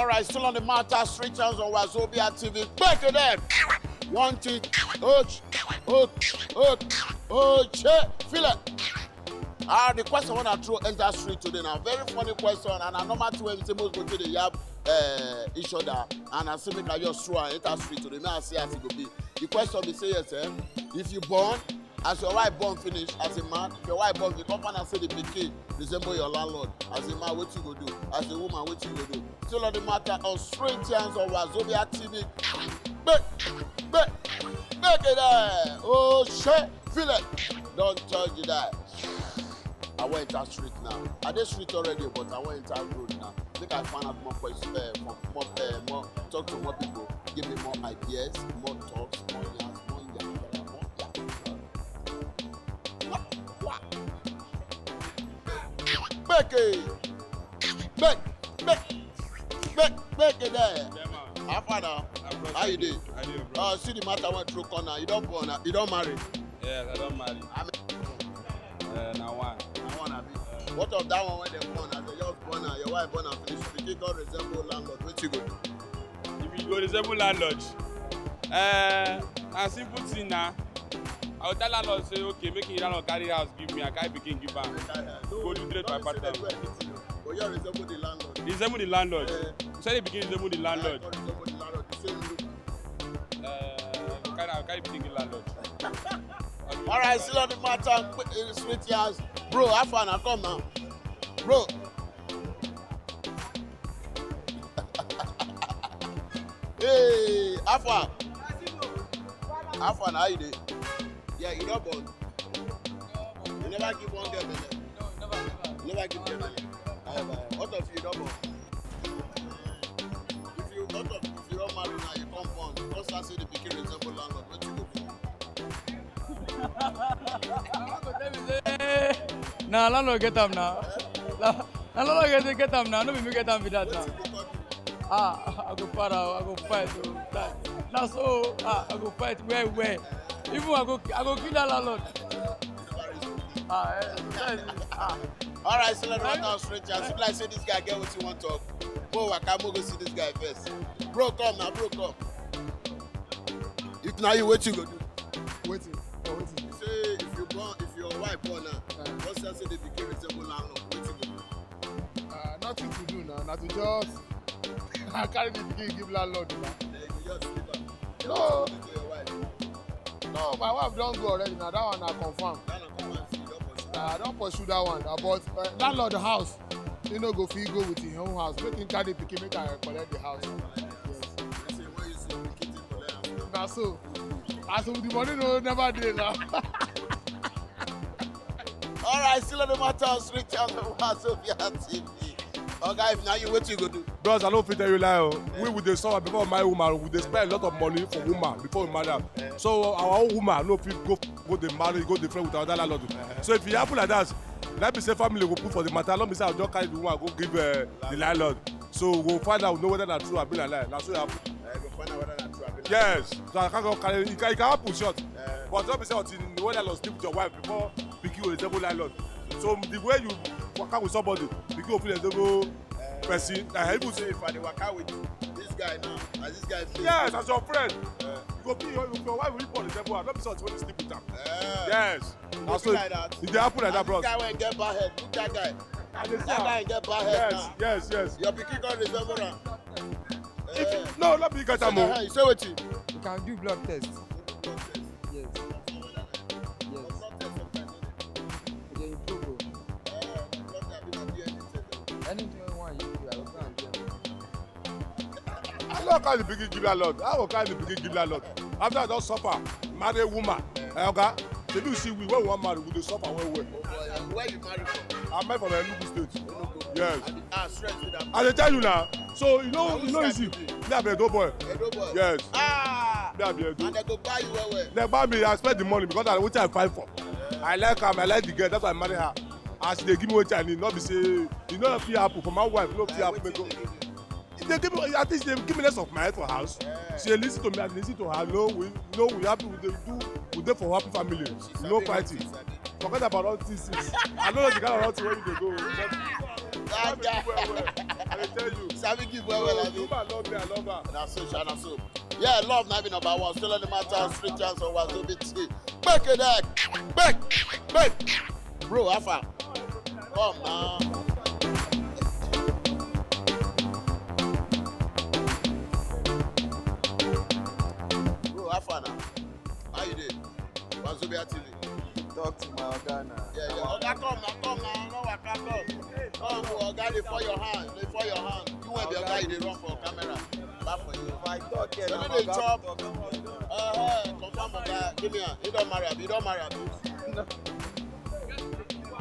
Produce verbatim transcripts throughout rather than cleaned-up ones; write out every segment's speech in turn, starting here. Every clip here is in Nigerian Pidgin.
All right, still on the matter, street chance on Wazobia T V. Back to them. One thing. Oh, oh, oh, oh, che, feel it. Ah, the question when I throw enter street today now. Very funny question, and I normal to when say most go to the yab uh, each other, and I say make I just throw and enter street today. May I see as it go be. The question be say yes, eh? If you born, as your wife born finish, as a man, if your wife born, you come find out say the pikin resemble your landlord. As a man, what you go do? As a woman, what you go do? Still on the matter of street chance on Wazobia T V. Back, back, back it there. Oh shit, feel it. Don't touch the die. I went enter street now. I dey street already, but I went enter road now. Make I find out more questions, uh, more, more, uh, more, talk to more people, give me more ideas, more talks, more yarns, more yarns, more yarns. Make it, make, make, make, make it there. Yeah, man. How far now? How you dey? I dey, bro. Uh, see the matter went through corner. You don't born, you don't marry. Yes, I don't marry. I mean, uh, now one. Now one, abi. What of that one when they born? As they just born, and your wife born and finish, the kid come resemble landlord. What you go do? If you go resemble landlord, uh, a simple thing now. I will tell landlord say, okay, make him landlord carry house give me. I carry pikin give am. Go do trade my partner. But you resemble the landlord. Resemble the landlord. Uh, say the pikin resemble the landlord. Resemble the landlord. The same look. Uh, I go carry, I go carry pikin give landlord. All right, still on the matter, uh, street yarns. Bro, how far now? Come now. Bro. Hey, how far? How far now? How you dey? Yeah, you don born. You never give one girl belle. You never give girl belle. How about what of you don born? If you, what of if you don marry now, you come born, you come start say the pikin resemble landlord, wetin you go do? Na landlord get am na. Na, na landlord get, get am na. No be me get am be that na. Ah, I go para, I go fight, I go fight. Na so, ah, I go fight well well. Even I go, I go kill that landlord. Ah, eh, that is it. Ah. All right, so let's run down straight chance. If like say this guy get what you want talk, go waka, mo go see this guy first. Bro, come now, bro, come. If na you, what you go do? Wetin? For wetin? You say if you born, if your wife born now, uh, what's that say the pikin resemble landlord? What you go do? Uh, nothing to do now. Na to just I carry the pikin give landlord na. Then you go just sleep am. No. What you go do to your wife? No, my wife don go already na. That one na confirm. That one confirm. See, you don pursue. Uh, I don pursue that one. Uh, but uh, landlord house, he no go fit go with him own house. Make him carry pikin, make I collect the house. Yes. You say when you see your pikin, take collect am. Na so. As of the money no never dey now. All right, still on the matter of street chance on Wazobia T V. Oga, if na you, wetin you go do? Bros, I no fit tell you lie o. We, we dey suffer before my woman. We dey spend a lot of money for woman before we marry am. So our own woman no fit go, go dey marry, go dey friend with another landlord. So if e happen like that, let me say family go put for the matter. Let me say I just carry the woman go give uh, the landlord. So we go find out, know whether na true abi na lie. Na so e happen. Uh, go find out whether na true abi na lie. Yes. So I can't go carry. It can, it can happen short. Uh, but let me say until you know whether you sleep with your wife before pikin go resemble landlord. So the way you waka with somebody, pikin go feel resemble person. I even say if I dey waka with this guy now, as this guy feel. Yes, as your friend. Uh, you go be your, your wife will be resemble am. No be so when you sleep with am. Uh, yes. Na so like that. It dey happen like that, bros. This guy wey get bad head, look that guy. I dey see am. That guy get bad head now. Yes, yes, yes. Your pikin come resemble am. If, no, no be get am o. You say wetin? You can do blood test. Yes. Yes. E dey improve o. Anything wey you want, you do, I go go and do am. I no carry the pikin give landlord. I go carry the pikin give landlord. After I don suffer, marry woman. Eh, oga, shebi you see we when we wan marry, we dey suffer well well. Where you marry from? I marry from Enugu State. Yes. Ah, stress with that. I dey tell you now. So you know, you know easy. Me I be Edo boy. Edo boy. Yes. Ah. Me I be Edo. And they go buy you well well. They buy me. I spend the money because I wetin I fight for. I like am. I like the girl. That's why I marry her. As she dey give me wetin I need, no be say e no fit happen for my wife. No fit happen. Make go. If they give me, at least they give me less of my head for house. Yeah. She dey listen to me, I dey listen to her. No, we, no, we happy, we dey do, we dey for happy family. No fighting. Forget about all these things. I no know the kind of thing wey you dey go. But I dey do well well. I dey tell you. Sabi give well well, Oh, abi? Zuma love me, I love her. Na so, sha, na so. Yeah, love na be number one. Still on the matter of street chance of Wazobia T V. Back it up. Back, back. Bro, how far? Come now. Bro, how far now? How you dey? Wazobia T V. Talk to my oga na. Yeah, yeah. Oga, come now, come now. No waka, come. Come, oh, oga, dey for your hand, dey for your hand. You wey be oga, you dey run for camera. Back for you. If I talk here, So na no my dey oga chop. go talk. Uh-huh. Confirm, oga. Give me am. You don marry, abi? You don marry, abi?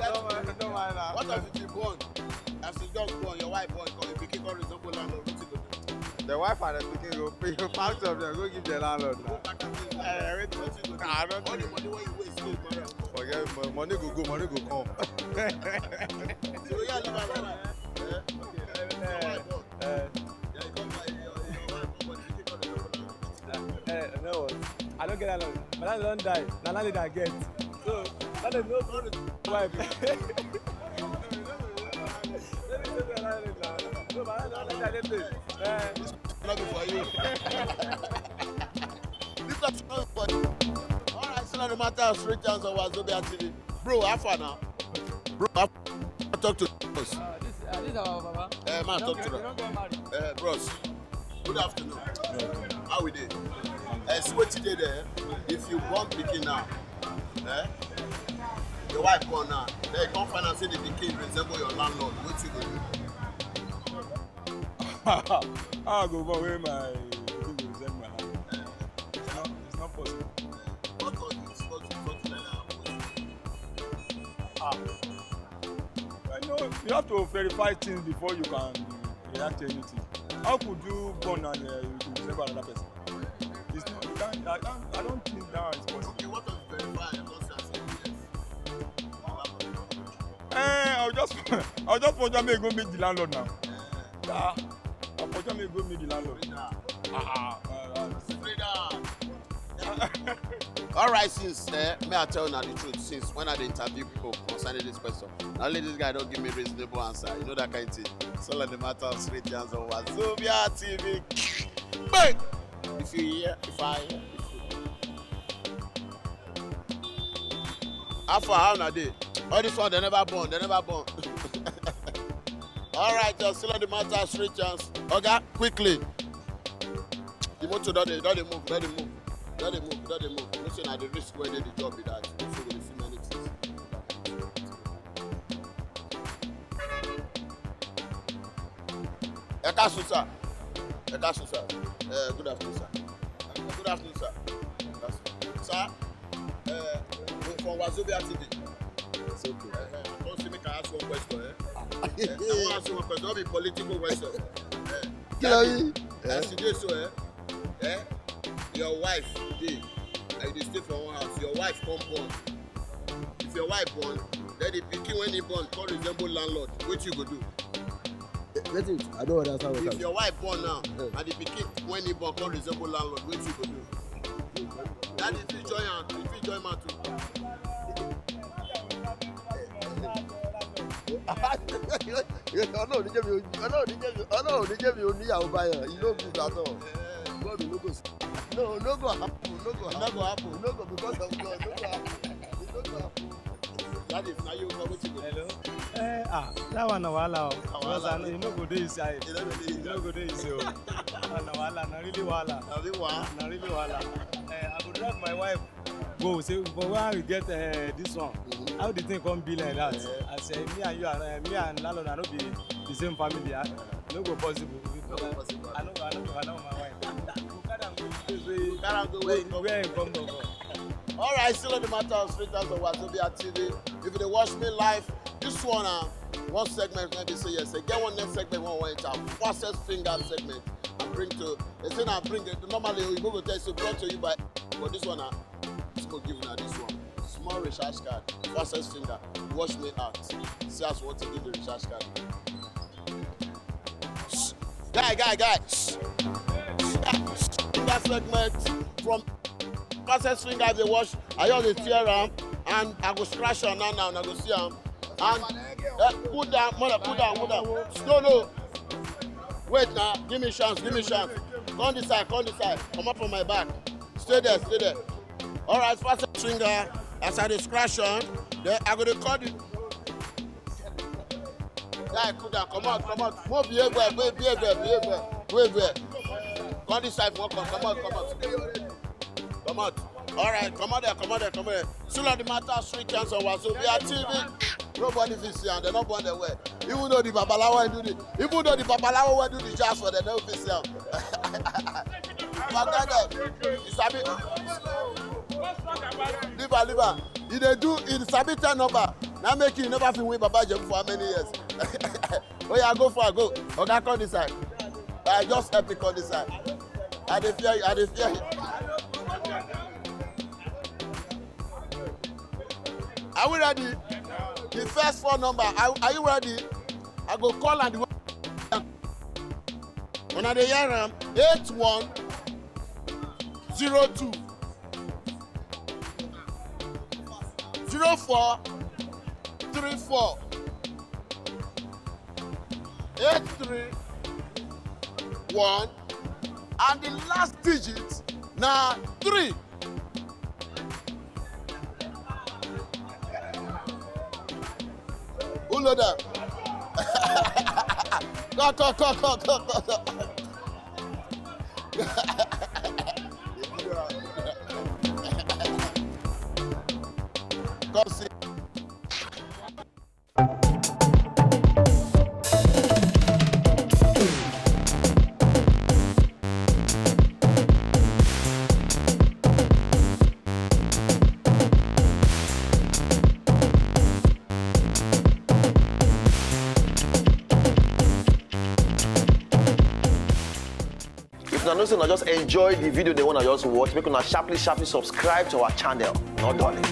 Don't mind, don't mind na. What if you born? As you just born, your wife born, come, you pikin come resemble landlord. Wetin you go do? The wife and the pikin go pay, five of them go give the landlord na. Eh, wait, wetin you go do? Ah, I don't All the think. Money wey you waste, go marry am. Forget mo- money go go, money go come. So yeah, leave am like that. Eh? Your wife born. Eh, Yeah, you come buy your, your wife born, but you pikin come resemble landlord. eh, no worry. I don't get that long. My landlord don die. Na landlord I get. So, landlord no born wife. Let me tell you, landlord na. No, my landlord don die. Eh. No be for you. This one no be for you. All right, so no matter how street chance of Wazobia T V. Bro, how far now? Bro, how far? Talk to us. Uh, this, uh, this is our baba. Eh, man, They talk don't to get, they them. don't get married. Eh, bros, good afternoon. How we dey? Eh, see wetin dey there. If you born pikin now, eh, your wife born now, then you come find out say the pikin resemble your landlord. Wetin you go do? How I go born wey my pikin go resemble my landlord? It's not, it's not possible. What on this? What, what like that happen? Ah. I know you have to verify things before you can react to anything. How could you born and uh, you could resemble another person? It's not, you can't, I, can't, I don't think that is possible. Okay, what on verify? I'm not saying yes. Eh, I'll just, I'll just force me go meet the landlord now. Yeah, I'll force me go meet the landlord. Ah, ah, ah, ah. All right, since eh, may I tell you the truth, since when I dey interview people concerning this question, na only this guy don give me reasonable answer. You know that kind thing. So let the matter of street chance on Wazobia T V. Bang! If you hear, if I hear, if you... How far, how una dey? All this one, they never born, they never born. All right, just still on the matter of street chance. Oga, quickly. The motor don dey, don dey move, don dey move, don dey move, don dey move. You know say na the risk wey dey the job be that. People go dey see many things. Ẹ káàsán, sir. Ẹ káàsán, sir. Eh, good afternoon, sir. Good afternoon, sir. Good afternoon. Sir, eh, from Wazobia T V. It's okay. Eh, eh, I don say make I ask one question, eh? Eh, I wan ask you one question, no be political question. Eh, Kí ló rí? As you dey so, eh? Eh? Your wife dey, and you dey stay for one house. Your wife come born. If your wife born, then the pikin when he born come resemble landlord. Wetin you go do? Wetin? I don't understand what If I'm. Your wife born now, and the pikin when he born come resemble landlord. Wetin you go do? That is fit join am. If fit join am too. Ọlọ́run ní jẹ́ mi ò, Ọlọ́run ní jẹ́ mi ò, Ọlọ́run ní jẹ́ mi ò níyàwó báyọ̀. You no good at all. God no go. No, no go happen. No go E no happen. go happen. No go because of God. No go happen. E no go happen. That is na you go wetin go. Hello. Eh, ah, that one na wahala o. Because I Wahala. Know, you no go dey inside. E no go dey You no go dey easy o. Ah, na wahala, na really wahala. Na the one. Na really wahala. Eh, I go drive my wife go say for where we get uh, this one. How the thing come be like that? I say me and you are uh, me and landlord I no be the same family. Ah. No go possible. No go possible. I no go I no go allow my wife. Go carry am go the place wey Carry am go where you come. Where you come from. All right, still on the matter of street out of Wazobia T V. If you dey watch me live, this one uh, one segment wey be say yes, I get one next segment wey I wan enter. Fastest finger segment. I bring to. They say na bring it. Normally, you go tell you brought to you by. But this one, uh, let's go give una this one. Small recharge card. Fastest finger. Watch me out. See as we want to give the recharge card. Guy, guy, guy. Finger segment from fastest finger dey watch. I just dey tear am and I go scratch am now now and I go see am. And uh, put down, mother, put down, put down. No, no. Wait now, give me chance, give me chance. Come this side, come this side. Come up on my back. Stay there, stay there. All right, fast stringer. As I dey scratch on, then I go dey call the guy. Cool down, come out, come out. Move, behave well, behave, behave well, behave well, behave well. Come this side, come, come out, come out. Come out. All right, come out there, come out there, come out there. Still on the matter, street chance on Wazobia T V. Nobody fit see am, dem no born dem well. Even though the babalawo do the, even though the babalawo wey do the jazz for dem no fit see am. Forget dem. You sabi? Leave am, leave am. E dey do, e sabi tell number. Na make e never fit win Baba Ijebu for how many years? Oh yeah, go for go. Oga, come this side. I just help you come this side. I dey fear you, I dey fear you. Are we ready? The first four number. Are, are you ready? I go call am the way. Una dey hear am? Eight one zero two zero four three four. Eight three one, and the last digit na three. Who know that? Come, come, come, come, come, come, come. Come see. If una know say una just enjoy the video, they wanna just watch, make una sharply, sharply subscribe to our channel. No darling.